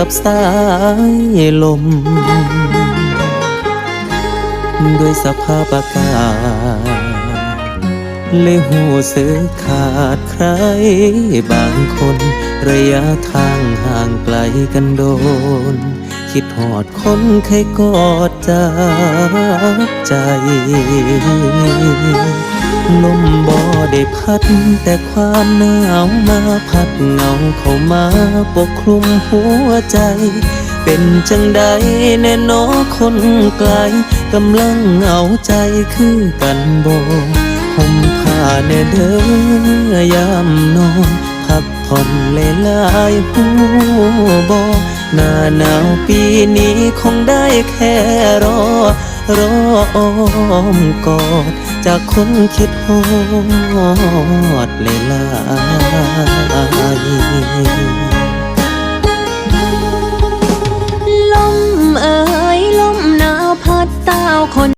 ກັບສາຍລົມ ດ້ວຍສະພາບອາກາດ ເລີຍຮູ້ສຶກຂາດໃຄບາງຄົນ ໄລຍະທາງຫ່າງໄກກັນໂດນ ຄິດຮອດຄົນເຄີຍກອດຈາກໃຈ. ລົມບໍ່ໄດ້ພັດ ແຕ່ຄວາມໜາວມາພັດເຫງົາເຂົ້າມາປົກຄຸມຫົວໃຈ. ເປັນຈັ່ງໃດແນ່ນໍຄົນໄກ ກຳລັງເຫງົາໃຈຄືກັນບໍ? ຫົ່ມຜ້າແນ່ເດີຍາມນອນ ພັກຜ່ອນຫຼາຍໆ ຮູ້ບໍ? ໜ້າໜາວປີນີ້ຄົງໄດ້ແຄ່ລໍ ລໍອ້ອມກອດຈາກຄົນຄິດຮອດຫຼາຍໆ. ລົມເອີຍ ລົມໜາວພັດຕາວຄົນ